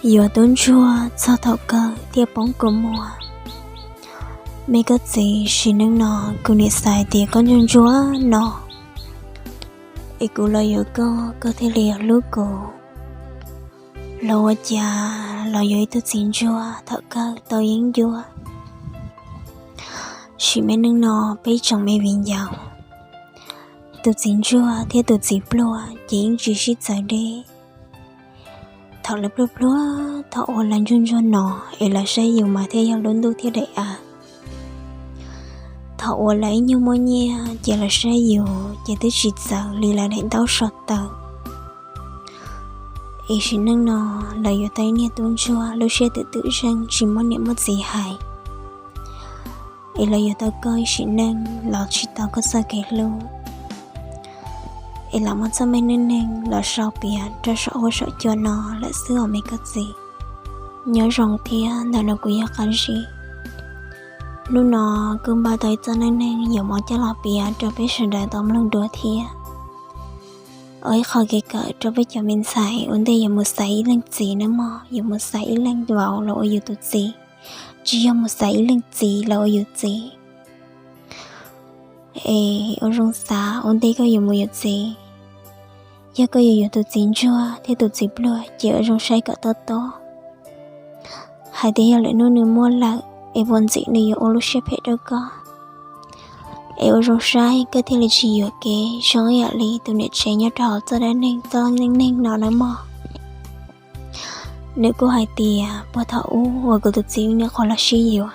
Yuav tub ntsuag txog thaum kawg thiaj poob kua muag. Me koj txiv, sim neej no kuv niam xav hais tias koj ntsuag ntsuag no, es kuv los yuav koj, koj thiaj li yuav hlub kuv. Los ua cas los yuav ib tug txiv ntsuag thaum kawg tau yeeb ncuab. Sim me neej no peb tsoom me viv ncaus, tus txiv ntsuag thiab tus txiv pluag ces yeej tsis sib txawv deb. Thaum lawv pluag pluag, thaum uas lawv ntsuag ntsuag no, es lawv saib yus mas thiaj yog lub ntuj thiab daim av. Thaum uas lawv ib nyuag muaj nyiaj ces lawv saib yus ces twb tsis txawv li lawv daim ntaub so taw. Es sim neej no lawv yuav tau ib niag tub ntsuag lub siab twm twm zeej tsis muaj niam muaj txiv hais, es lawv yuav tau koj ib sim neej los tsis tau koj txoj kev hlub, es lam muab txoj me neej neeg los sau piav rau saum huab saum cua no lawm xwb os me koj txiv. Nyob zoo thiab ntawm no kuv yog Qab Zib. Hnub no kuj npaj tau ib txoj neej neeg yuav muab coj los piav rau peb sawv daws tau mloog dua thiab. Ua ib qho kev kawm rau peb cov me ntxhais ua ntej yuav mus xaiv ib leej txiv nawb mog, yuav mus xaiv ib leej vauv los ua yus tus txiv, tsis yog mus xaiv ib leej txiv los ua yus txiv. Es ua zoo xav ua ntej koj yuav mus yuav txiv, yog koj yuav yuav tus txiv ntsuag thiab tus txiv pluag ces ua zoo saib kom tob tob hais tias yog lwm hnub nws muaj lawm es puas ntxim nws yuav ua lub siab phem rau koj. Es ua zoo saib koj thiaj li tsis yuam kev zoo ib yam li tus niam tsev nyob rau hauv txoj dab neeg txoj neej neeg no nawb mog. Nws kuj hais tias puag thaum ub uas kuv tus txiv niam qhuav los sib yuav,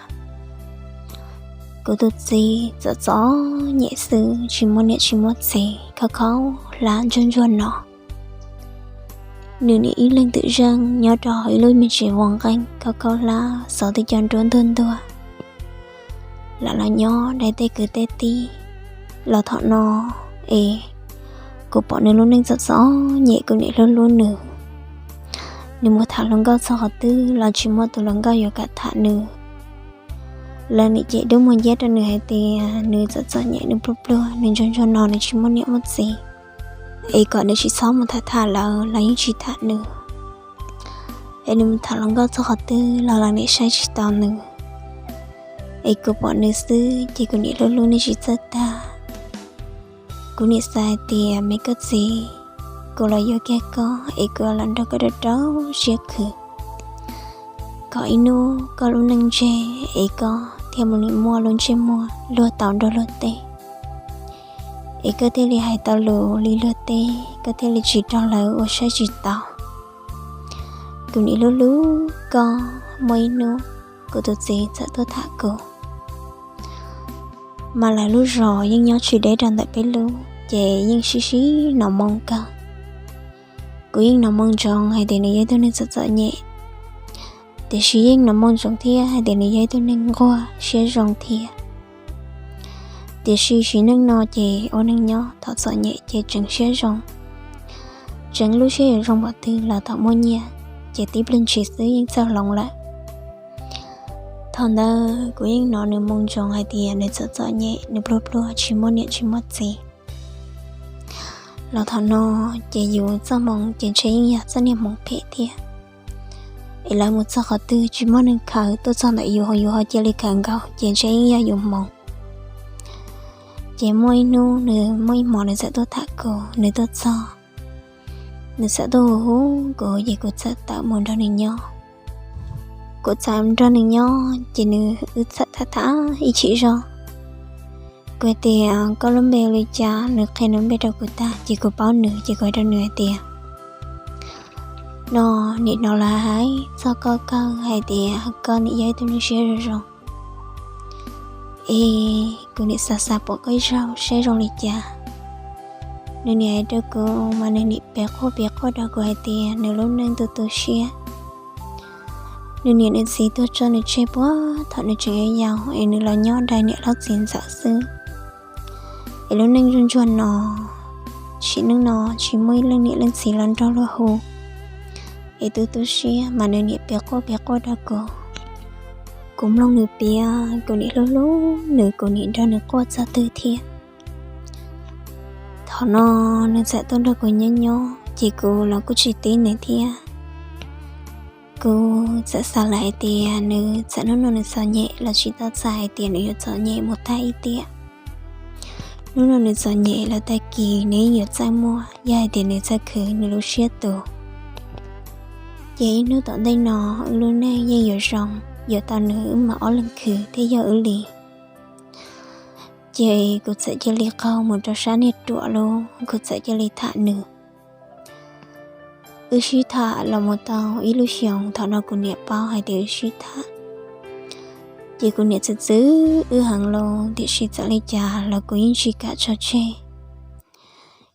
kuv tus txiv txom txom nyem xwb, tsis muaj niam tsis muaj txiv, khaub khaub hlab ntsuag ntsuag no. Nws niam ib leeg twm zeej nyob rau hauv ib lub me tsev vos nqeeb khaub khaub hlab xov twb cov nruab ntuag ntuag, lam los nyob dai tej kwv tej tij. Los thaum no es kuv pom nws lub neej txom txom nyem, kuv niam hlub hlub nws. Nws mus tham hluas nkauj txog qhov twg los tsis muaj tus hluas nkauj yuav kam tham nws. Lawv niam cem dub muag nciab rau nws hais tias nws txom txom nyem, nws pluag pluag, nws ntsuag ntsuag no, nws tsis muaj niam muaj txiv, es kom nws tsis txhob mus tham tham lawv, lawv yeej tsis tham nws. Es nws mus tham hluas nkauj txog qhov twg los lawv niam saib tsis taus nws. Es kuv pom nws xwb ces kuv niam hlub hlub nws tsis txawj tag. Kuv niam xav hais tias me koj txiv, kuv los yuav kiag koj es kuv los nrog koj rau rau siab khwv, kom ib hnub koj lub neej ntseg es koj thiaj mus nim muaj lub ntsej muag luag tau nrog luag tej, es koj thiaj li hais tau lus li luag tej, koj thiaj li tsis raug lawv ua saib tsis taus. Kuv niam hlub hlub koj, muaj ib hnub kuv tus txiv txawm tuaj tham kuv. Mas lawv lub zos yeej nyob tsis deb rau ntawm peb lub, ces yeej sib sib hnov moo kawg. Kuv yeej hnov moo ntsoov hais tias nws yog ib tug neeg txom txom nyem, tiam sis yeej hnov moo ntsoov thiab hais tias nws yog ib tug neeg nquag siab zoo thiab. Tiam sis sim neej no ces ua neeg nyob thaum txom nyem ces tseem siab zoo, tseem lub siab yuav zoo npaum twg los thaum muaj nyiaj ces tib pliag ntshis xwb yeej txawj hloov lawm. Thaum ntawd kuv yeej hnov nws moo ntsoov hais tias nws txom txom nyem, nws pluag pluag, tsis muaj niam tsis muaj txiv. Los thaum no ces yus txoj hmoov ces ntshe yeej yog txoj niag hmoov phem thiab. Es lawv mus txog qhov twg tsis muaj neeg khaws, tuaj txog ntawm yus ho yus ho cia li khaws nkaus ces ntshe yeej yog yus hmoov. Ces muaj ib hnub nws muaj ib hmos nws txawm tuaj tham kuv, nws tuaj txog, nws txawm tuaj hu hu kuv ces kuv txawm tawm mus nrog nws nyob. Kuv txawm nrog nws nyob ces nws wb txawm tham tham ib chim zog. Kuv hais tias koj lub npe ua li cas, nws qhia nws lub npe rau kuv tag ces kuv paub nws ces kuv hais rau nws hais tias, no, nim no lawv hais txog koj kawg hais tias koj nim yog ib tug neeg siab zoo zoo. Es kuv nim xav xav pom koj ib zaug saib zoo li cas. Nws nim hais rau kuv mas nws nim piav quaj piav quaj rau kuv hais tias nws lub neej tu tu siab. Nws niam nws txiv tuag tso nws tseg puag thaum nws tseem yau yau es nws los nyob dai niam hlob txiv ntxawm xwb. Es lub neej ntsuag ntsuag no, sim neej no tsis muaj ib leej niam leej txiv los nrog luag hu, es tu tu siab mas nws niam piav quaj piav quaj rau kuv. Kuv mloog nws piav, kuv nim hlub hlub nws, kuv nim nrog nws quaj txog twg thiab. Thaum no nws txawm tuaj nrog kuv nyob nyob ces kuv los kuj tsis tib nws thiab. Kuv txawm xav lawm hais tias nws txawm hnub no nws txom nyem los tsis tau txhais hais tias nws yuav txom nyem mus tag ib tiam. Hnub no nws txom nyem los tag kis nws yeej yuav txawj muaj, yog hais tias nws txawj khwv nws lub siab tus, ces ib hnub tom ntej no wb lub neej yeej yuav zoo, yuav tau nws wb mam ob leeg khwv thiaj yog wb li. Ces kuv txawm cia li qaug mus rau sab niag ruam lub, kuv txawm cia li tham nws. Wb sib tham los mus tau ib lub xyoos, thaum no kuv niam paub hais tias wb sib tham, ces kuv niam txwv txwv wb heev lawm, tiam sis txawm li cas los kuv yeej tsis kam tso tseg.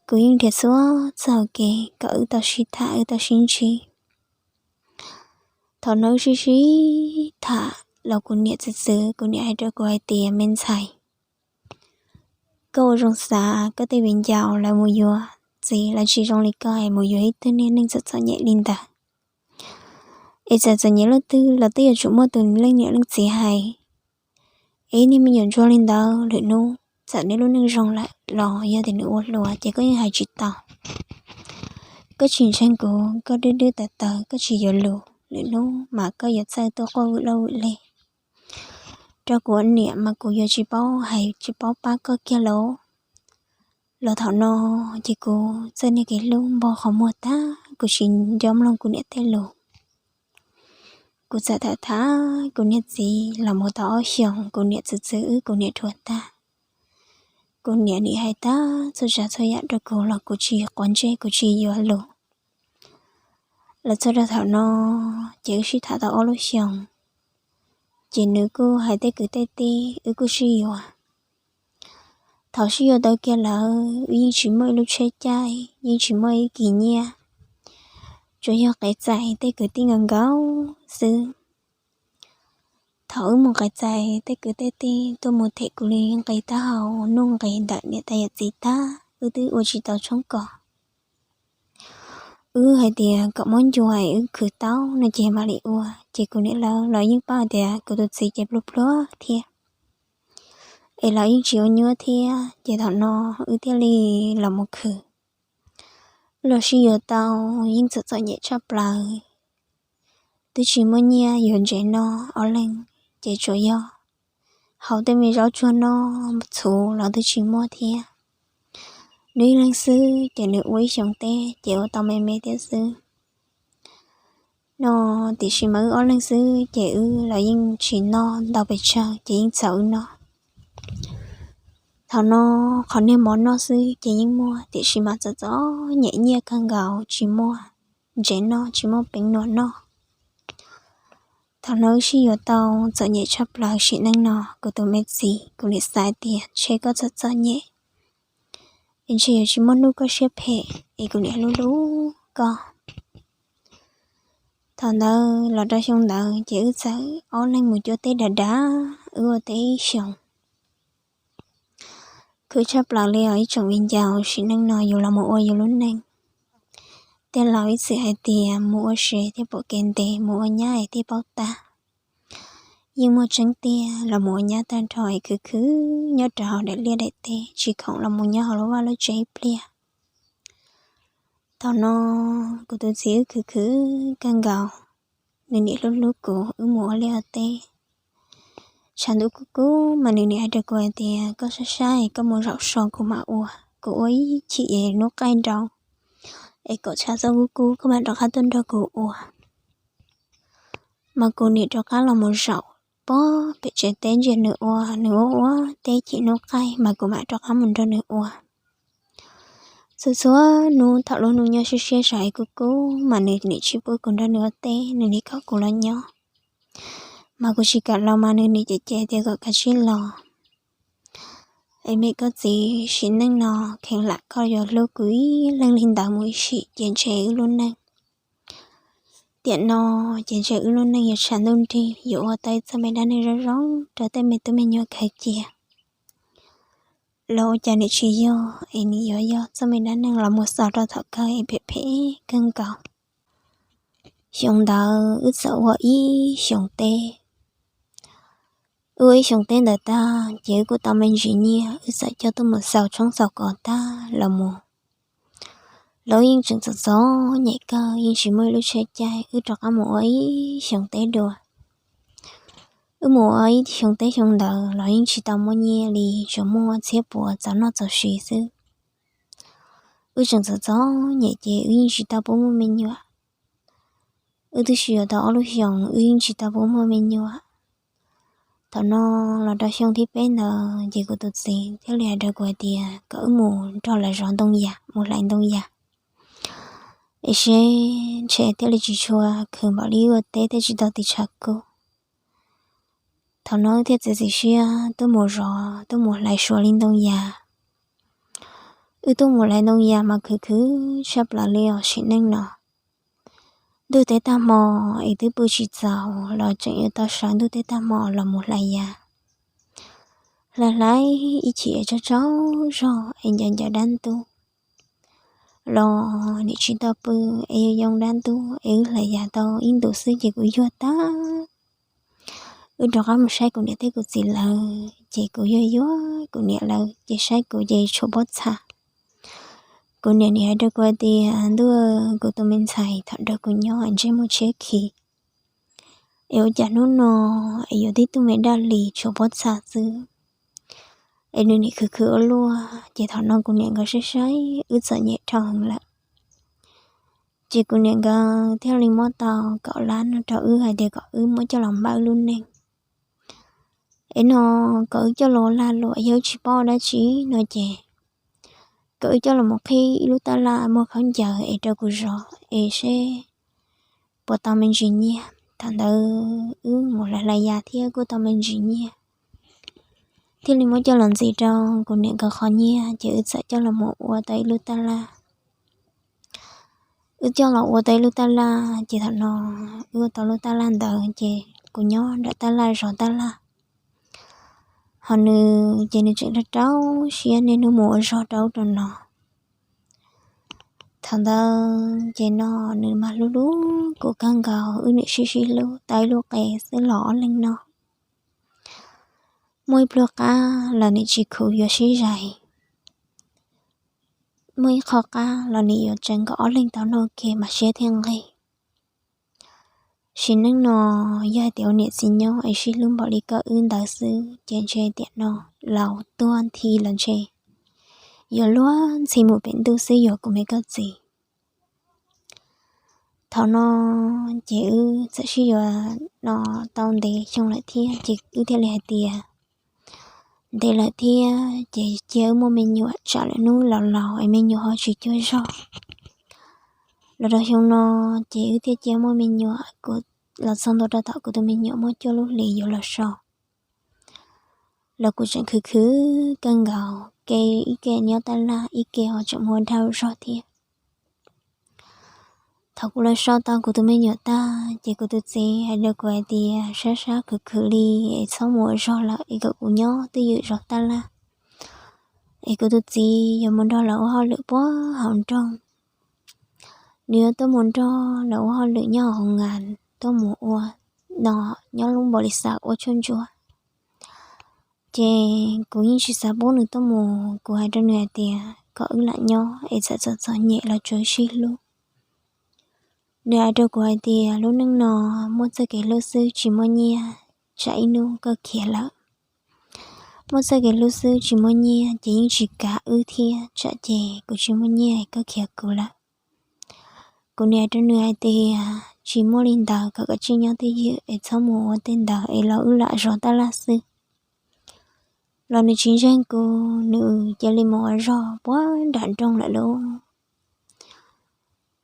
Kuv yeej nrhiav txhua txoj hauv kev kom wb tau sib tham wb tau sib ntsib. Thaum no wb sib sib tham los kuv niam txwv txwv, kuv niam hais rau kuv hais tias, me ntxhais, koj ua zoo xav koj tej viv ncaus lawv mus yuav txiv, lawv tsis zoo li koj es mus yuav ib tug niag neeg txom txom nyem li ntawd. Es txawm txom nyem leej twg los twb yuav tsum muaj tus leej niam leej txiv hais. Es niag me nyuam ntsuag li ntawd lwm hnub txawm nws lub neej zoo lawm los yog tias nws ua hluas ces koj yeej hais tsis tau. Koj tsis ntseeg kuv, koj dwb dwb tawv tawv, koj tsis yuav lus, lwm hnub mas koj yuav txawj tuaj quaj vwm loj vwm leg rau kuv ua niam mas kuv yuav tsis paub hais tsis paub pab koj kiag lauj. Los thaum no ces kuv txawj niag kev hlub npo qhov muag tag, kuv tsis nco mloog kuv niam tej lus. Kuv txawm tham tham kuv niag txiv los mus tau ob xyoos, kuv niam txwv txwv wb, kuv niam dhuav tag. Kuv niam nim hais tag txhua tsav txhua yam rau kuv los kuv tsis quav ntsej, kuv tsis yuav lus. Los txog rau thaum no ces wb sib tham tau ob lub xyoos, ces nws kuj hais tej kwv tej tij, wb kuj sib yuav. Thaum sib yuav tau kiag lawm wb yeej tsis muaj ib lub tsheb caij, yeej tsis muaj ib kis nyiaj, tsuas yog qev txais tej kwv tij nkaus nkaus xwb. Thaum wb mus qev txais tej kwv tej tij tuaj mus them kuv li nqi taub hau, nuj nqis ntawm niam tais yawm txiv tag, wb twb ua tsis tau tshoob kos. Wb hais tias kom muab ncua es wb khwv tau no ces mam li ua, ces kuv niam lawv los yeej paub hais tias kuv tus txiv ces pluag pluag thiab, es lawv yeej tsis ua nyuaj thiab, ces thaum no wb thiaj li los mus khwv. Wb los sib yuav tau yeej txom txom nyem tshaj plaws, twb tsis muaj nyiaj yuav ntsev noj ob leeg, ces tsuas yog hau tej me zaub tsuag noj txhuv los twb tsis muaj thiab. Nws ib leeg xwb ces nws ua ib xyoos teb ces ua tau me me thiab xwb no, tiam sis mas wb ob leeg xwb ces wb los yeej tsis noj ntau pes tsawg ces yeej txaus wb noj. Thaum no qhov niag mov noj xwb ces yeej muaj, tiam sis mas txom txom nyem nyiaj kawg nkaus, tsis muaj ntsev noj, tsis muaj peev nua noj. Thaum no wb sib yuav tau txom nyem tshaj plaws sim neej no, kuv tus me txiv, kuv niam xav tias ntshe koj txom txom nyem es ntshe yuav tsis muaj hnub koj siab phem es kuv niam hlub hlub koj. Thaum ntawd los rau xyoo ntawd ces wb txawm ob leeg mus cuab teb dav dav, wb ua teb ib xyoos. Khwv tshaj plaws li os ib tsoom viv ncaus, sim neej no yus los mus ua yus lub neej. Tej laus ib txwm hais tias mus ua se thiaj pom kev ntev, mus ua nyab es thiaj paub tag. Yeej muaj tseeb tiag, los mus ua nyab tag nrho es khwv khwv nyob rau hauv daim liaj daim teb, tsis khoom los mus nyob hauv lub vaj lub tsev ib pliag. Thaum no kuv tus txiv wb khwv khwv kawg nkaus, nws nim hlub hlub kuv, wb mus ua liaj ua teb. Tshav ntuj kub kub mas nws nim hais rau kuv hais tias koj saib saib koj mus zaum so kuv mam ua, kuv ua ib chim es hnub qaij nrau es kom tshav txhob kub kub koj mam rov qab tuaj nrog kuv ua. Mas kuv nim rov qab los mus zaum pog pem tsev teb ntsia nws ua, nws ua ua teb chim hnub qaij mas kuv mam rov qab mus nrog nws ua. Txhua txhua hnub thaum lub hnub nyob siab siab saum es kub kub mas nws nim tsis pub kuv nrog nws ua teb, nws nim kom kuv los nyob. Mas kuv tsis kam los mas nws nim cem cem tias kom kav tsij los. Es me koj txiv, sim neej no kheev lam koj yuav hlub kuv ib leeg li ntawd mus ib sim ces ntshe wb lub neej tiam no ces ntshe wb lub neej yuav tshav ntuj nrig, yuav ua tau ib txoj me dab neeg zoo zoo rau tej me tub me nyuam khaws cia. Los ua cas nim tsis yog, es nim yuav yog txoj me dab neeg los mus xaus rau thaum kawg es phem phem kawg nkaus. Xyoo ntawd wb txawm ua ib xyoos teb. Wb ua ib xyoos teb ntawd tag ces wb kuj tau me ntsis nyiaj, wb txawm coj tuaj mus xaus tshoob xaus kos tag los mus Los yeej tseem txom txom nyem kawg, yeej tsis muaj ib lub tsheb caij, wb rov qab mus ua ib xyoo teb dua. Wb mus ua ib xyoo teb xyoo ntawd los yeej tsis tau muaj nyiaj li, tsuas muaj txhiab puas txaus noj txaus siv xwb. Wb tseem txom txom nyem ces wb yeej tsis tau pub muaj me nyuam. Wb twb sib yuav tau ob lub xyoos, wb yeej tsis tau pub muaj me nyuam. Thaum no los rau xyoo thib peb ntawd ces kuv tus txiv thiaj li hais rau kuv hais tias kom wb mus nrog lawv zov ntoo yas, mus hlais ntoo yas, es seb ntshe thiaj li tsis tshua khwv npaum li ua teb thiaj tsis tau tis tshav kub. Thaum no wb thiaj txiav txim siab tuaj mus zov, tuaj mus hlais suav li ntoo yas. Wb tuaj mus hlais ntoo yas mas khwv khwv tshaj plaws li os sim neej no. Ntuj teb tag hmo es twb pw tsis txaus los tseem yuav tau sawv ntuj teb tag hmo los mus hlais yas. Hlais hlais ib chim es tsaug tsaug zog es ncaws ncaws dab ntub los nim tsis tau pw es yoo yoo dab ntub es wb hlais yas tau ib ntus xwb ces kuv yuag tag. Wb rov qab mus saib kuv niam thiab kuv txiv lawv ces kuv yuag yuag kuv niam lawv ces saib kuv ces tshuav pob txha. Kuv niam nim hais rau kuv hais tias, ntuj, kuv tus me ntxhais thaum nrog kuv nyob ntsej muag tshiab khiv, es ua cas hnub no es yuav tib tug me daj lis tshuav pob txha xwb, es nws nim khwv khwv ua luaj. Ces thaum no kuv niam nkawd saib saib wb txom nyem dhau heev lawm, ces kuv niam nkawd thiaj li muab tau kaum lab no rau wb hais tias kom wb muab coj los npaj wb lub neej. Es no kom wb coj los ua lag luam, yog wb tsis paub ua dab tsi no ces kom wb coj los mus qhib ib lub tab laj muag khaub ncaws es rau kuv zov es seb puas tau me ntsis nyiaj. Thaum ntawd wb mus hlais hlais yas thiab kuj tau me ntsis nyiaj, thiaj li muab coj los ntxiv rau kuv niam nkawd qhov nyiaj ces wb txawm coj los mus ua tau ib lub tab laj. Wb coj los ua tau ib lub tab laj ces thaum no wb ua tau lub tab laj ntawd ces kuv nyob nram tab laj zov tab laj, ho nws ces nws tseem rau rau siab niaj hnub mus ua zog rau ub rau no. Thaum ntawd ces no nws mas hlub hlub kuv kawg nkaus, wb nim sib sib hlub tau ib lub qe xwb los ob leeg no. Muaj ib pluag qab los nim tsis khuv yuav sib zais, muaj ib qho qab los nim yuav tseev kom ob leeg tau noj ke mas siab thiaj nqig. Sim neej no yog hais tias ua niam txiv nyob es sib hlub npaum li koj wb ntawd xwb ces ntshe tiam no laus tuag nthi los ntshe yuav luag ntxhi mus pem ntuj xwb yuav kuv me koj txiv. Thaum no ces wb txawm sib yuav no tau ntev xyoo lawm thiab ces wb thiaj li hais tias ntev lawm thiab ces cia wb muaj me nyuam tsam lwm hnub laus laus es me nyuam ho tsis cuag zog. Los rau xyoo no ces wb thiaj cia muaj me nyuam, kuv los txog ntua rau thaum kuv tus me nyuam muaj cuaj lub hlis yuav los so los kuv tseem khwv khwv kawg nkaus, ke ib ke nyob tab laj ib ke ho tseem muaj dag zog thiab. Thaum kuv los so tau kuv tus me nyuam tag ces kuv tus txiv hais rau kuv hais tias sab sab khwv khwv li es txhob mus ua zog lawm es kom kuv nyob twj ywm zov tab laj, es kuv tus txiv yuav mus nrog lawv ua hauj lwm puag hauv nroog. Nws yuav tuaj mus nrog lawv ua hauj lwm nyob hauv ngas, tuaj mus ua no nyob lub npaum li xav ua tshuaj ntsuab. Ces kuv yeej tsis xav pub nws tuaj mus, kuv hais rau nws hais tias kom wb lam nyob es txawm txom txom nyem los tsuav sib hlub. Nws hais rau kuv hais tias lub neej no muaj txoj kev hlub xwb tsis muaj nyiaj, tsam ib hnub koj khiav lawm. Muaj txoj kev hlub xwb tsis muaj nyiaj ces yeej tsis kav wb thiab, tsam ces kuv tsis muaj nyiaj koj khiav kuv lawm. Kuv niam rau nws hais tias tsis muaj li ntawd, kom kav tsij nyob twj ywm es txhob mus ua tej ntawd es los wb lam zov tab laj xwb. Los nws tsis ntseeg kuv, nws cia li mus ua zog puag nram nroog lawm lauj.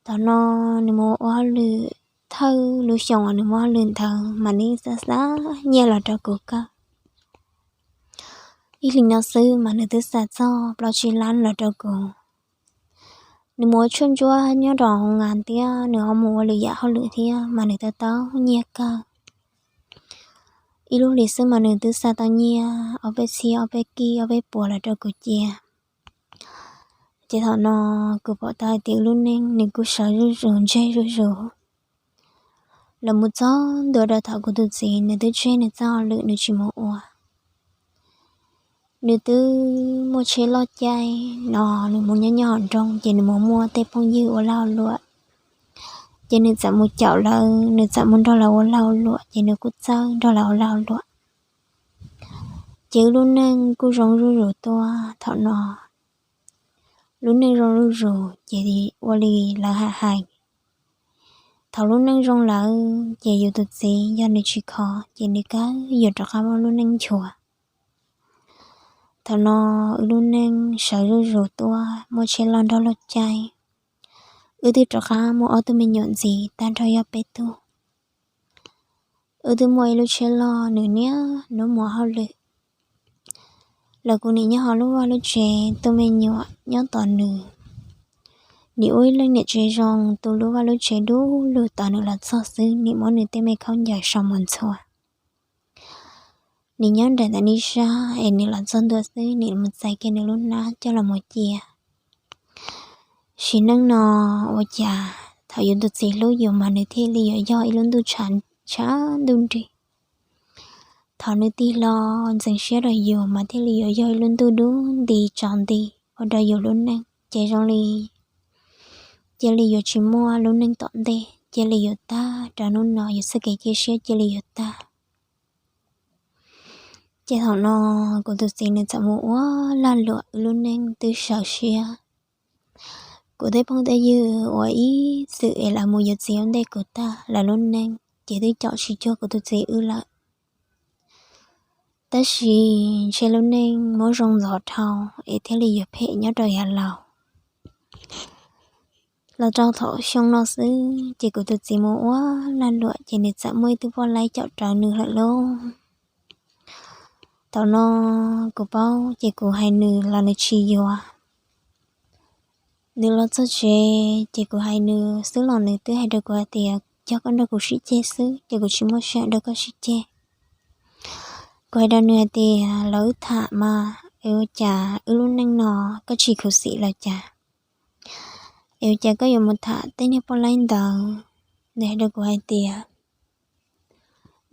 Thaum no nws mus ua hauj lwm, thawj lub xyoo uas nws muaj hauj lwm ntawd mas nws xa xa nyiaj los rau kuv kawg. Ib hlis no xwb mas nws twb xa txog plaub tsib lab los rau kuv. Nws mus ua tshuaj ntsuab nyob rau hauv ngas thiab nws ho mus ua lwm yam hauj lwm thiab mas nws tau tau nyiaj kawg. Ib lub hlis xwb mas nws twb xa tau nyiaj ob peb txhiab, ob peb kib, ob peb puas los rau kuv cia. Ces thaum no kuv pom tau hais tias lub neej nws kuj sawv zuj zus ntseg zuj zus. Los mus txog ntua rau thaum kuv tus txiv nws twb tseg nws txoj hauj lwm nws tsis mus ua. Nws twb muaj tsheb loj caij no, nws mus nyob nyob hauv nroog ces nws mus muaj tej phooj ywg ua lag ua luam, ces nws txawm mus caum lawv, nws txawm mus nrog lawv ua lag ua luam ces nws kuj txawj nrog lawv ua lag ua luam. Ces wb lub neej kuj zoo zuj zus tuaj thaum no. Lub neej zoo zuj zus ces ua li lawv hais hais, thaum lub neej zoo lawm ces yus tus txiv yog nws tsis khov ces nws kawg yuav rov qab muaj lub neej nchuav. Thaum no wb lub neej sawv zuj zus tuaj, muaj tsheb loj nrog luag caij. Wb twb rov qab muaj ob tug me nyuam ntxiv tag nrho yog peb tug. Wb twb muaj ib lub tsheb loj, nws niaj hnub mus hauj lwm. Los kuv nim nyob hauv lub vaj lub tsev tu me nyuam nyob tos nws. Nim ua ib leej niam tsev zoo tu lub vaj lub tsev dub lug tos nws los txog xwb, nim muab nws tej me khaub ncaws sau mus ntxhua. Nim nyob nraim ntawm nws sab es nws los txog ntua xwb nim mus txais kiag nws lub hnab coj los mus cia. Sim neej no ua cas thaum yus tus txiv hlub yus mas nws thiaj li yuav yog ib lub ntuj tshav ntuj nrig. Thaum nws tig hlo ntxeev siab rau yus mas thiaj li yuav yog ib lub ntuj dub nti tsaus nti ua rau yus lub neej ces zoo li cia li yuav tsis muaj lub neej tom ntej, cia li yuav tag, rau hnub no yus txoj kev cia siab cia li yuav tag. Ces thaum no kuv tus txiv nws txawm mus ua lag luam, wb lub neej twb sawv siab. Kuv tej phooj tej ywg uas ib txwm es lawv mus yuav txiv ua ntej kuv tag, lawv lub neej ces twb caum tsis cuag kuv tus txiv wb lawm. Tab sis ntshe lub neej muab zoo ntxov dhau es thiaj li yuav phem nyob rau yav laus. Los rau thaum xyoo no xwb ces kuv tus txiv mus ua lag luam ces nws txawm muaj ib tug poj laib caum rawv nws lawm lauj. Thaum no kuv paub ces kuv hais nws los nws tsis yuav. Nws los txog tsev ces kuv hais nws xwb los nws twb hais rau kuv hais tias, cog koj nrog kuv sib ceg xwb ces kuv tsis muaj sij hawm nrog koj sib ceg. Kuv hais rau nws hais tias, los wb tham mas, es ua cas wb lub neej no koj tsis khuv xim los cas? Es ua cas koj yuav mus tham tej niag poj laib ntawd? Nws hais rau kuv hais tias,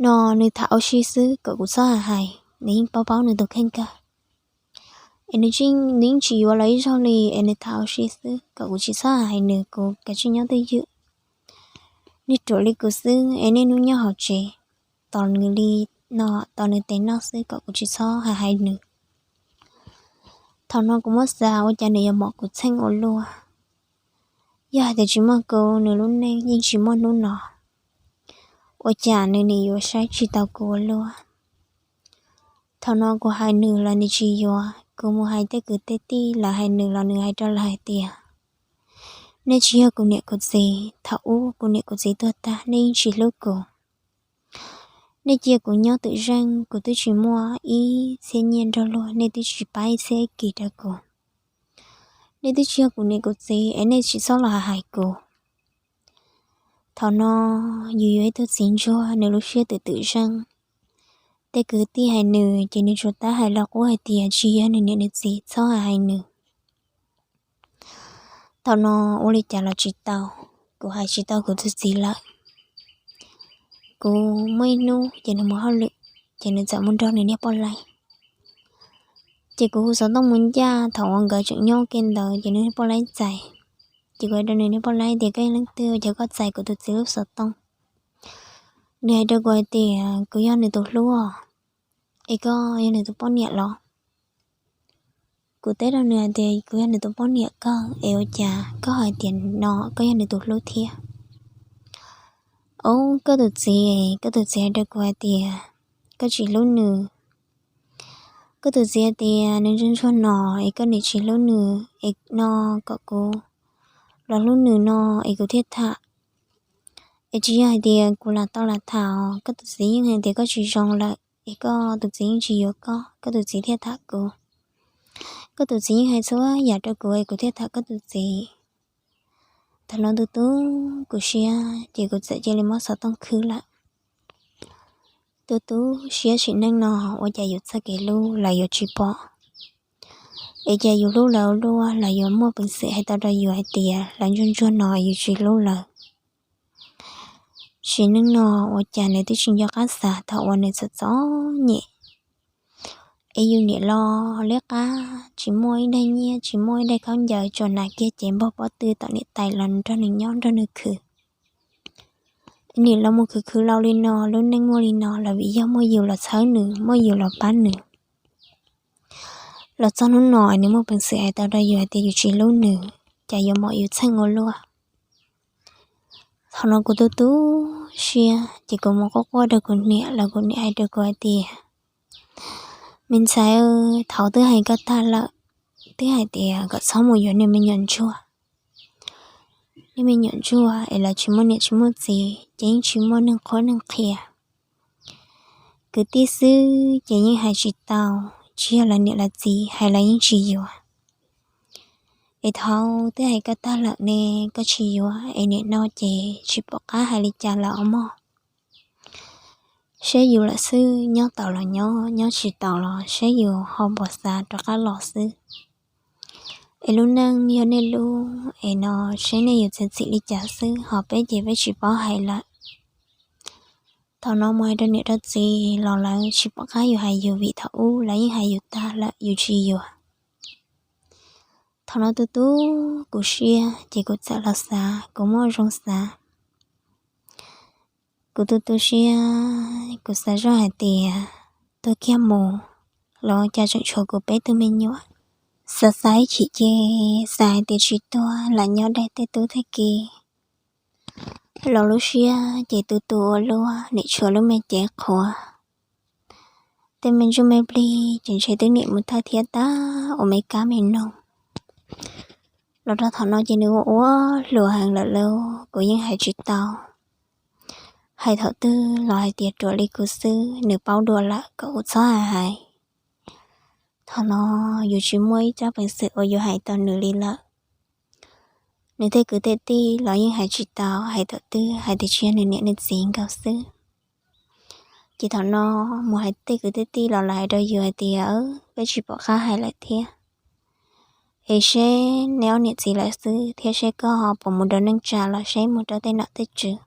no nws tham ua si xwb kom kuv txhob hais hais, nws yeej paub paub nws tus kheej kawg. Es nws, nws yeej tsis yuav los ib zaug li, es nws tham ua si xwb kom kuv tsis txhob hais hais nws, kuv kav tsij nyob twj ywm. Nej ruam li kuv xwb es nej hnub nyob hauv tsev, tos nws li no, tos nws tes noj xwb kom kuv tsis txhob hais hais nws. Thaum no kuv muab xav ua cas nws yuav mom kuv txheej ua luaj. Yog hais tias tsis muaj kuv nws lub neej yeej tsis muaj hnub no. Ua cas nws nim yuav saib tsis taus kuv ua luaj. Thaum no kuv hais nws los nws tsis yuav, kuv mus hais tej kwv tej tij lawv hais nws los nws hais rau lawv hais tias, nej tsis yog kuv niam kuv txiv, thaum ub kuv niam kuv txiv tuag tag nej yeej tsis hlub kuv. Nej cia kuv nyob twm zeej, kuv twb tsis muaj ib txhiab nyiaj nrog luag, nej twb tsis pab ib txhiab ib kis rau kuv. Nej twb tsis yog kuv niam kuv txiv es nej tsis txhob los hais kuv. Thaum no yus yuav ib tug txiv ntsuag, nws lub siab twm twm zeej. Tej kwv tij hais nws ces nws tsuas tab hais los qub hais tias tsis yog nws niam nws txiv, txhob hais hais nws. Thaum no ua li cas los tsis tau, kuv hais tsis tau kuv tus txiv lawm. Kuv muaj ib hnub ces nws mus hauj lwm, ces nws txawm mus nrog nws niag poj laib. Ces kuv hu xov tooj mus ncaj, thaum uas nkawd tseem nyob ua ke ntawd ces nws niag poj laib txais. Ces kuv hais rau nws niag poj laib tias, koj yog leej twg, ua cas koj txais kuv tus txiv lub xov tooj? Nws hais rau kuv hais tias, kuv yog nws tus hlub os, es koj yog nws tus poj niam los? Kuv teb rau nws hais tias, kuv yog nws tus poj niam kawg, es ua cas koj hais tias no koj yog nws tus hlub thiab? Au, koj tus txiv, koj tus txiv hais rau kuv hais tias koj tsis hlub nws. Koj tus txiv hais tias nws ntsuag ntsuag no, es koj nim tsis hlub nws, es no kom kuv los hlub nws no es kuv thiaj tham. Es tsis yog hais tias kuv lam tau lam tham, koj tus txiv yeej hais tias koj tsis zoo lawm es koj tus txiv yeej tsis yuav koj, koj tus txiv thiaj tham kuv. Koj tus txiv yeej hais txhua yam rau kuv es kuv thiaj tham koj tus txiv. Thaum no tu tu kuv siab ces kuv txawm cia li muab xov tooj khwb lawm. Tu tu siab, sim neej no ua cas yus txoj kev hlub lawv yuav tsis pom, es cas yus hlub lawv ua luaj lawv yuav muaj peev xwm hais tau rau yus hais tias lawv ntsuag ntsuag no yus tsis hlub lawv. Sim neej no ua cas nws twb tsis nco qab xav thaum uas nws txom txom nyem, Es yus niam los liab qab, tsis muaj ib daig nyiaj, tsis muaj ib daig khaub ncaws, tsuas hnav kiag cev npog pob tw tom niam tais los nrog nws nyob nrog nws khwv. Niam los mus khwv khwv laus li no, lub neej muaj li no los vim yog muaj yus los txhawb nws, muaj yus los pab nws. Los txog hnub no nws muaj peev xwm hais tau rau yus hais tias yus tsis hlub nws, cas yuav mom yus txheej ua luaj. Thaum no kuv tu tu siab ces kuv mus quaj quaj rau kuv niam los kuv niam hais rau kuv hais tias, me ntxhais, thaum twb hais koj tag lawm, twb hais tias kom txhob mus yuav niag me nyuam ntsuag. Niag me nyuam ntsuag es lawv tsis muaj niam tsis muaj txiv ces yeej tsis muaj neeg qhuab neeg qhia. Kwv tij xwb ces yeej hais tsis tau, tsis yog lawv niam lawv txiv hais lawv yeej tsis yuav. Es thaum twb hais koj tag lawm ne, koj tsis yuav es nim no ces tsis pom qab hais li cas lawm os mog. Saib yus lawm xwb, nyob tau los nyob, nyob tsis tau los saib yus ho npau xav rov qab los xwb. Es lub neej yog nej lub es no, saib nej yuav txiav txim li cas xwb, ho peb ces peb tsis paub hais lawm. Thaum no mus hais rau niam rau txiv los lawv tsis pom qab yus hais yus vim thaum ub lawv yeej hais yus tag lawm yus tsis yuav. Thaum no tu tu kuv siab ces kuv txawm los xav, kuv muaj zoo xav. Kuv tu tu siab, kuv xav zoj hais tias tuag kiag mus los cas tseem tshuav kuv peb tug me nyuam. Xav xav ib chim ces xav hais tias tsis tuag lam nyob daig tej tub tej ki. Los lub siab ces tu tu ua luaj, nim tshuav lub me cev qhuav. Tej me ntsuj me plig ces ntshe twb nim mus thawj thiab tag ua me kab me noog. Los rau thaum no ces nws ua ua hluas heev lawm lauj, kuv yeej hais tsis tau. Hais thaum twg los hais tias ruam li kuv xwb, nws paub dua lawm kom kuv txhob hais hais. Thaum no yus tsis muaj ib rab peev xwm uas yuav hais tau nws li lawm. Nws tej kwv tej tij los yeej hais tsis tau, hais thaum twg hais tias tsis yog nws niam nws txiv nkaus xwb. Ces thaum no mus hais tej kwv tej tij los lawv hais rau yus hais tias peb tsis pom qab hais lawm thiab. Es seb neb ob niam txiv lawm xwb thiab seb koj ho puas mus rau neej tsa los seb mus rau tej nom tej tswv.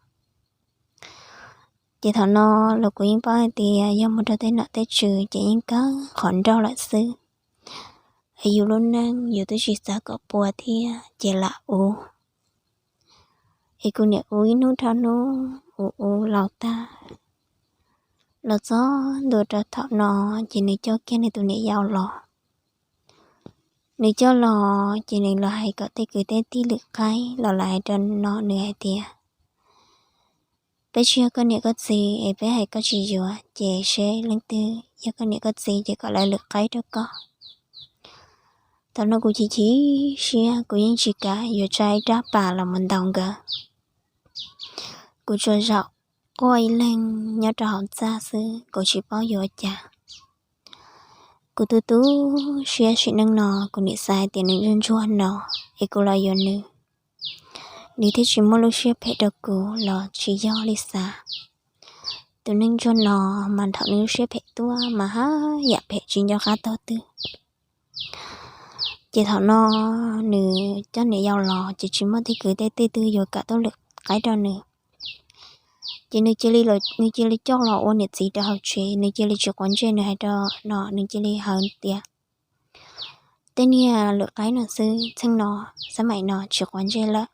Ces thaum no los kuv yeej paub hais tias yog mus rau tej nom tej tswv ces yeej kawg qhov nrauj lawm xwb. Es yus lub neej yus twb tsis xav kom puas thiab ces lam ua. Es kuv niam ua ib hnub dhau hnub, ua ua laus tag. Los txog ntua rau thaum no ces nws coj kiag nws tus niam yau los. Nws coj los ces nws los hais kom tej kwv tej tij lwm qaib los lawv hais rau no nws hais tias peb tsis yog koj niam koj txiv es peb hais koj tsis yuav ces seb leej twg yog koj niam koj txiv ces kom lawv lwm qaib rau koj. Thaum no kuv chim chim siab, kuv yeej tsis kam yuav tsa ib rab pas los mus ntaus nkawd. Kuv tsuas zaum quaj ib leeg nyob rau hauv txaj xwb, kuv tsis paub yuav ua cas. Kuv tu tu siab, sim neej no kuv niam xav hais tias nws ntsuag ntsuag no es kuv los yuav nws, nws thiaj tsis muaj lub siab phem rau kuv los tsis yog li xav. Tus neeg ntsuag no mas thaum nws lub siab phem tuaj mas haj yam phem tsis nco qab tog twg. Ces thaum no nws coj niam yau los ces tsis muaj tej kwv tej tij twg yuav kam tuaj lwm qaib rau nws. Ces nws cia li, nws cia li coj los ua niam txiv rau hauv tsev, nws cia li tsis quav ntsej, nws hais rau no, nws cia li hais tias tej niag lwm qaib no xwb, txheej no, xab maim no tsis quav ntsej lawm.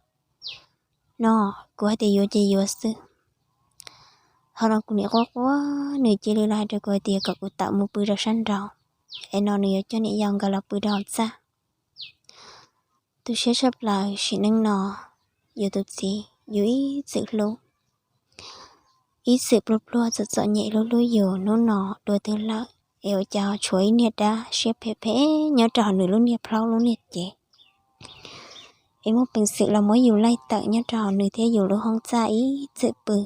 No, kuv hais tias yuav ces yuav xwb. Thaum no kuv niam quaj quaj, nws cia li los hais rau kuv hais tias kom kuv tawm mus pw rau sab nraud, es no nws yuav coj niam yau nkawd los pw rau hauv txaj. Tu siab tshaj plaws, sim neej no yus tus txiv yus ib txwm hlub, ib txwm pluag pluag txom txom nyem hlub hlub yus, hnub no dua twg lawm es ua cas tshuav ib niag dab siab phem phem nyob rau hauv nws lub niag plaub lub niag cev. Es muaj peev xwm los muab yus laij tawm nyob rau hauv nws thiab yus lub hoob txaj ib txwm pw.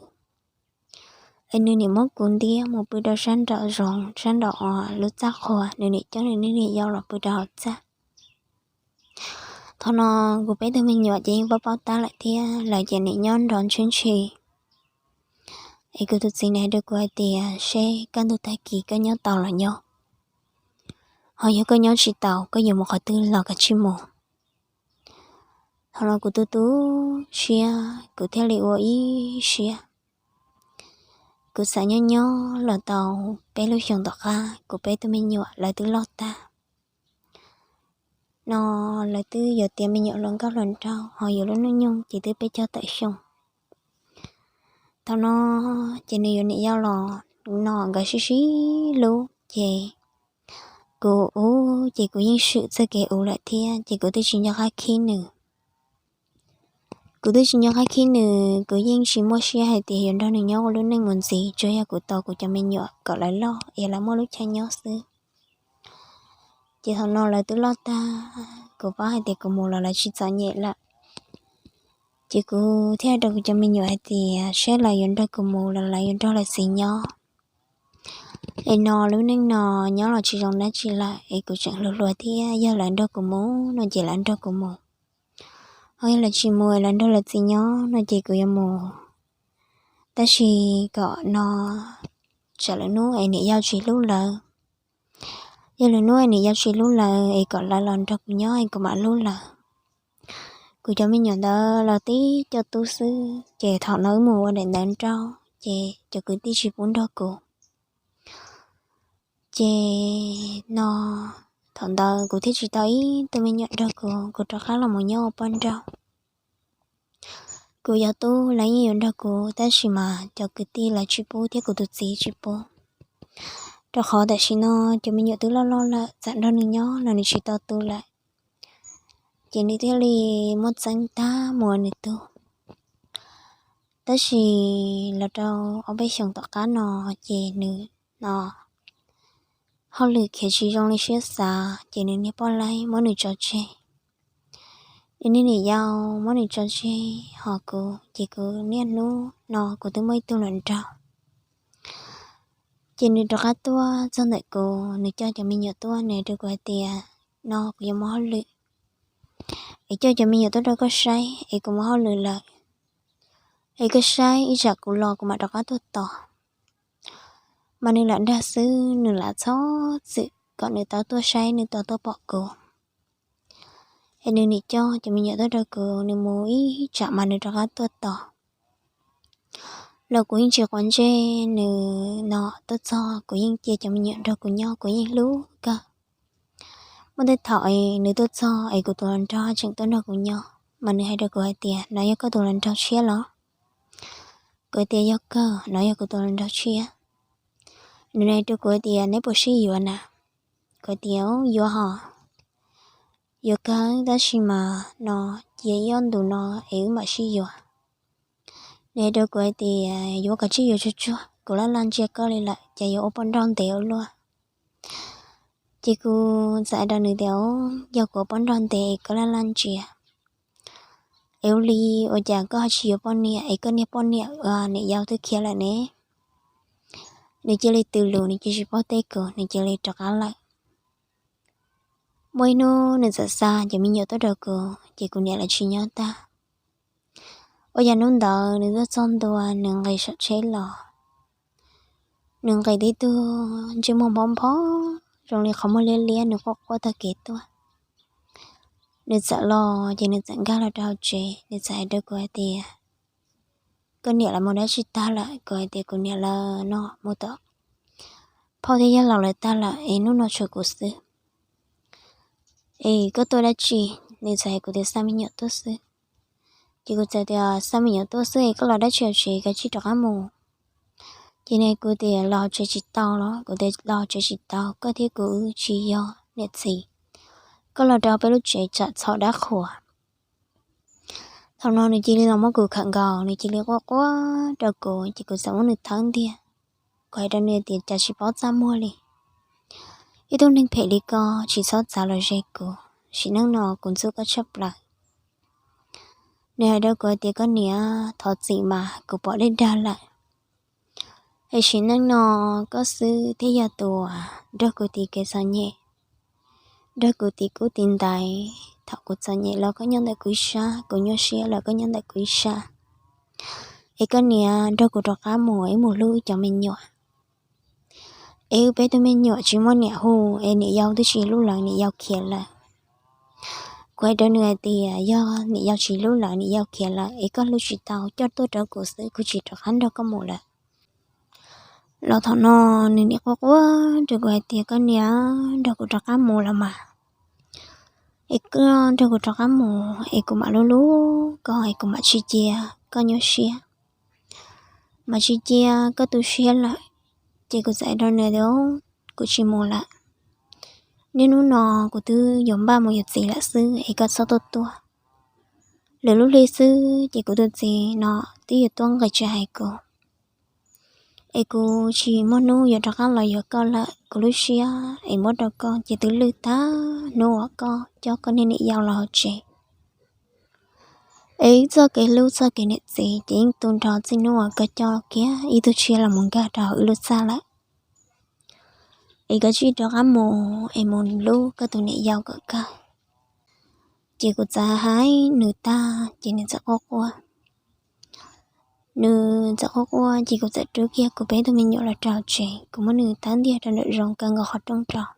Es nws nim muab kuv ntiab mus pw rau sab nraum zoov, sab nraum lub txaj qhua, nws nim coj nws niam yau los pw rau hauv txaj. Thaum no kuv peb tug me nyuam ces yeej paub paub tab lawm thiab, lawv ces nim nyob nrov ntshwb ntshis. Es kuv tus txiv nim hais rau kuv hais tias seb kaj ntug tag kis koj nyob tau los nyob, ho yog koj nyob tsis tau koj yuav mus qhov twg los kav tsij mus. Thaum no kuv tu tu siab, kuv thiaj li ua ib siab. Kuv txawm nyob nyob los tau peb lub xyoos tom qab, kuv peb tug me nyuam lawv twb loj tag. No lawv twb yuav tiav me nyuam hluas nkauj hluas nraug, ho yus lub hnub nyoog ces twb peb caug tawm xyoo. Thaum no ces nws yuav niam yau los, no nkawd sib sib hlub ces kuv ub ces kuv yeej swm txoj kev ub lawm thiab, ces kuv twb tsis nco qab khib nws. Kuv twb tsis nco qab khib nws, kuv yeej tsis muaj siab hais tias yuav nrog nws nyob ua lub neej mus ntxiv, tsuas yog kuv tos kuv cov me nyuam kom lawv loj es lawv muaj lub chaw nyob xwb. Ces thaum no lawv twb loj tag, kuv paub hais tias kuv mus los lawv tsis txom nyem lawm. Ces kuv thiaj hais rau kuv cov me nyuam hais tias saib lawv yuav nrog kuv mus los lawv yuav nrog lawv txiv nyob. Es no lub neej no nyob los tsis zoo dab tsi lawm, es kuv tseem hluas hluas thiab, yog lawv nrog kuv mus no ces lawv nrog kuv mus, ho yog lawv tsis mus lawv nrog lawv txiv nyob no ces kuv yuav mus. Tab sis kom no tsam lwm hnub es niam yau tsis hlub lawv, yog lwm hnub es niam yau tsis hlub lawv es kom lawv los nrog kuv nyob es kuv mam hlub lawv. Kuv cov me nyuam ntawd los tib co tub xwb, ces thaum no wb mus ua daim ntawv nrauj ces cov kwv tij tsis pub nrog kuv. Ces no thaum ntawd kuv thiaj tsis tau ib tug me nyuam nrog kuv, kuv rov qab los mus nyob ua poj nrauj. Kuv cov tub lawv yeej yuav nrog kuv, tab sis mas cov kwv tij lawv tsis pub thiab kuv tus txiv tsis pub, rau qhov tam sim no cov me nyuam twb loj loj lawm, txawm nrog nws nyob los nws tsis tau tu lawm, ces nws thiaj li muab txeeb tag mus ua nws tug. Tab sis los rau ob peb xyoos tom qab no, ces nws no hauj lwm khiav tsis zoo li siab xav, ces nws niag poj laib muab nws tso tseg. Nws niag niam yau muab nws tso tseg, ho kuv ces kuv niaj hnub no kuv twb muaj ib tug hluas nraug. Ces nws rov qab tuaj txog ntawm kuv, nws coj cov me nyuam tuaj, nws hais rau kuv hais tias, no kuv yuav mus hauj lwm, es coj cov me nyuam tuaj rau koj saib es kuv mus hauj lwm lawm, es koj saib ib tsam kuv los kuv mam rov qab tuaj tos. Mas nws lam dag xwb, nws lam txhob txwm kom nws tau tuaj saib, nws tau tuaj pom kuv. Es nws nim coj cov me nyuam tuaj rau kuv, nws mus ib tsam mas nws rov qab tuaj tos. Los kuv yeej tsis quav ntsej, nws no tuaj txog kuv yeej cia cov me nyuam nrog kuv nyob, kuv yeej hlub kawg. Muaj tej thaum es nws tuaj txog es kuv tus hluas nraug tseem tuaj nrog kuv nyob, mas nws hais rau kuv hais tias, no yog koj tus hluas nraug tshiab los? Kuv tias, yog kawg, no yog kuv tus hluas nraug tshiab. Nws hais rau kuv hais tias, neb puas sib yuav na? Kuv tias, yuav hos, yuav kawg, tab sis mas no cia ib ob ntus no es wb mam sib yuav. Nws hais rau kuv hais tias, yuav kom tsij yuav tsuag tsuag, kuv laj laj ntsia koj li lawm, ces yuav ua poj nrauj ntev ua luaj. Ces kuv txawm hais rau nws tias, yog kuv ua poj nrauj ntev es koj laj laj ntsia, es ua li ua cas koj ho tsis yuav poj niam es koj niag poj niam niam yau twb khiav lawm ne? Nws cia li tws lus, nws cia tsis paub teb kuv, nws cia li rov qab lawm. Muaj ib hnub nws txawm xa cov me nyuam tuaj rau kuv, ces kuv niam lawv tsis nyob tag. Ua cas hnub ntawd nws tuaj txog ntua, nws nqis saum tsheb los, nws nqis tib tug ntsej muag nphob nphob zoo li qhov muag liab liab, nws quaj quaj taug kev tuaj. Nws txawm los ces nws txawm nkag los rau hauv tsev, nws txawm hais rau kuv hais tias, koj niam lawv mus dab tsi tag lawm? Kuv hais tias, kuv niam lawv no mus tom phauj thiab yawg laus lawv tag lawm es hnub no tshuav kuv xwb. Es koj tuaj dab tsi? Nws txawm hais kuv tias, xa me nyuam tuaj xwb. Ces kuv txawm tias, xa me nyuam tuaj xwb es koj los dab tsi hauv tsev, kav tsij rov qab mus. Ces nws hais kuv tias, los hauv tsev tsis tau los? Kuv tias, los hauv tsev tsis tau, koj thiab kuv wb tsis yog niam txiv, koj los rau peb lub tsev tsam txhaum dab qhuas. Thaum no nws cia li los muab kuv khawm nkaus, nws cia li quaj quaj rau kuv, ces kuv txawm muab nws thawb ntiag. Kuv hais rau nws tias, cas tsis paub txaj muag li, ib tug neeg phem li koj tsis txhob txav los ze kuv, sim neej no kuv ntxub koj tshaj plaws. Nws hais rau kuv hais tias, koj niam, thov txim mas kuv pom dej dag lawm. Es sim neej no koj xwb thiaj yog tus uas nrog kuv tiv kev txom nyem, nrog kuv tiv kub tiv ntaiv. Thaum kuv txom nyem los koj nyob ntawm kuv ib sab, kuv nyuaj siab los koj nyob ntawm kuv ib sab. Es koj niam, nrog kuv rov qab mus, wb mus hlub wb cov me nyuam. Es wb peb tug me nyuam tsis muaj niam hu, es niam yau twb tsis hlub lawv, niam yau khiav lawm. Kuv hais rau nws hais tias, yog niam yau tsis hlub lawv, niam yau khiav lawm es koj hlub tsis tau, coj tuaj rau kuv xwb, kuv tsis rov qab nrog koj mus lawm. Los thaum no nws nim quaj quaj rau kuv hais tias, koj niam, nrog kuv rov qab mus los mas, es koj nrog kuv rov qab mus es kuv mam hlub hlub koj es kuv mam tsis cia koj nyuaj siab, mam tsis cia koj tu siab lawm. Ces kuv txawm hais rau nws tias, kuv tsis mus lawm, niaj hnub no kuv twb yuav npaj mus yuav txiv lawm xwb es koj txhob tuaj tuaj. Lwm lub hli xwb ces kuv tus txiv no twb yuav tuaj nqis tsev hais kuv, es kuv tsis muaj hnub yuav rov qab los yuav koj lawm. Kuv lub siab es muab rau koj ces twb lwj tag hnub uas koj coj koj niag niam yau los hauv tsev. Es wb txoj kev hlub txoj kev niam txiv ces yeej tu nrho txij hnub uas koj coj kiag ib tug tshiab los mus nkag rau hauv wb lub txaj lawm. Es koj cia li rov qab mus es mus hlub koj tus niam yau kom kawg. Ces kuv txawm hais nws tag ces nws txawm quaj quaj. Nws txawm quaj quaj ces kuv txawm rub kiag kuv peb tug me nyuam los rau hauv tsev, kuv muab nws thawb ntiag rau nram zoov kaw nkaus qhov rooj rau.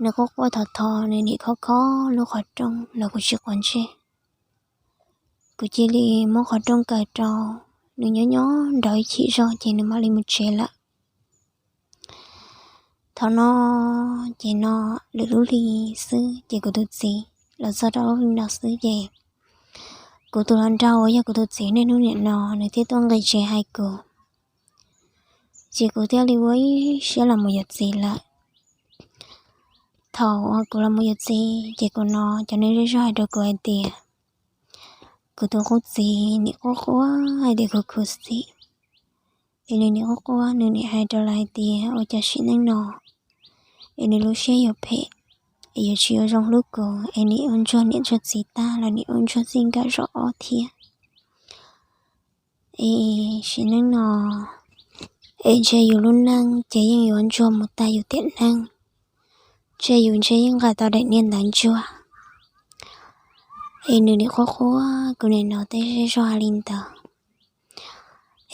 Nws quaj quaj thov thov, nws nim khob khob lub qhov rooj los kuv tsis quav ntsej. Kuv cia li muab qhov rooj kaw rau, nws nyob nyob nrog ib chim zog ces nws mam li mus tsev lawm. Thaum no ces no lwm lub hli xwb ces kuv tus txiv los txog rau lub hli no xwb ces kuv tus hluas nraug uas yog kuv tus txiv niaj hnub nim no nws thiaj tuaj nqis tsev hais kuv. Ces kuv thiaj li ua ib siab los mus yuav txiv lawm. Thaum uas kuv los mus yuav txiv ces kuv hnov cov neeg zej zog hais rau kuv hais tias, kuv tus qub txiv nim quaj quaj hais tias kuv khuv xim, es nws nim quaj quaj nws nim hais rau lawv hais tias ua cas sim neej no es nws lub siab yuav phem, es yuav tsis ua zoo hlub kuv, es nim ua ntsuag niam ntsuag txiv tag los nim ua ntsuag txij nkawm zaum ob thiab. Es sim neej no es ntshe yus lub neej ces yeej yuav ntsuag mus tag yus tiam neej, ntshe yus ntshe yeej nqa tau daim niag ntawd ntsuag. Es nws nim quaj quaj, kuv nim hnov tej zej zog hais li ntawd.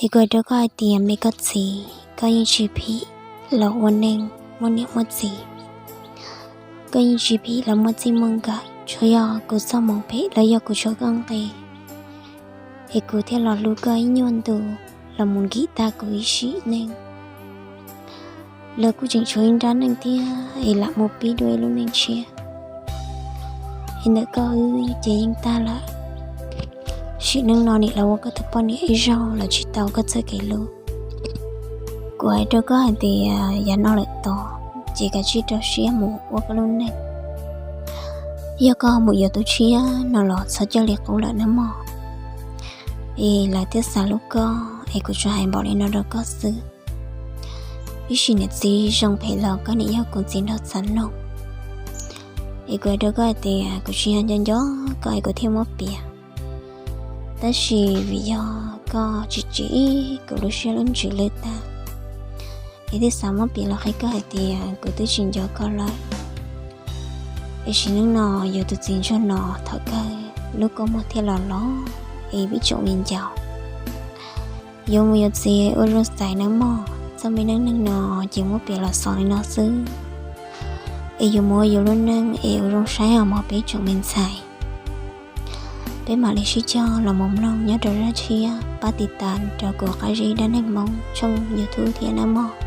Es kuv hais rau koj hais tias me koj txiv, koj yeej tsis phim los ua neeg muaj niam muaj txiv, koj yeej tsis phim los muaj txij muaj nkawm, tsuas yog kuv txoj hmoov phem los yog kuv tshuav koj nqi es kuv thiaj los hlub koj ib nyuag ntu los mus nkim tag kuv ib sim neej. Lawv kuj tseem tshuav ib nrab neej thiab es lam mus pib dua ib lub neej tshiab. Es ntawm koj wb ces yeej tag lawm. Sim neej no nim los ua koj tus poj niam ib zaug los tsis tau koj txoj kev hlub. Kuv hais rau koj hais tias yav no lawm tod ces kav tsij rau siab mus ua koj lub neej. Yog koj mus yuav tus tshiab no los txhob coj li qub lawm nawb mog. Es lawv thiaj xav hlub koj, es kuv tsuas hais npaum li no rau koj xwb. Ib sim niam txiv zoo phem los koj nim yog kuv txiv nraug txav noog. Es kuv hais rau koj hais tias kuv tsis yog nco nco koj es kuv thiaj muab piav. Tab sis vim yog koj tsis tsim kuv lub siab lub ntsws lwj tag, es thiaj xav muab piav los qhia koj hais tias kuv twb tsis nco koj lawm. Es sim neej no yuav tus txiv ntsuag no thaum kawg lub kua muag thiaj los los, es ib tsoom viv ncaus, yuav mus yuav txiv ua zoo xaiv nawb mog. Txoj me neej neeg no ces muab piav los xaus li no xwb. Es yuav mus ua yus lub neej es ua zoo saib os mog peb tsoom me ntxhais. Peb mam li sib cog los mus mloog nyob rau zaj tshiab, pab tiv tas rau kuv qab zib dab neeg Hmoob tshooj YouTube thiab nawb mog.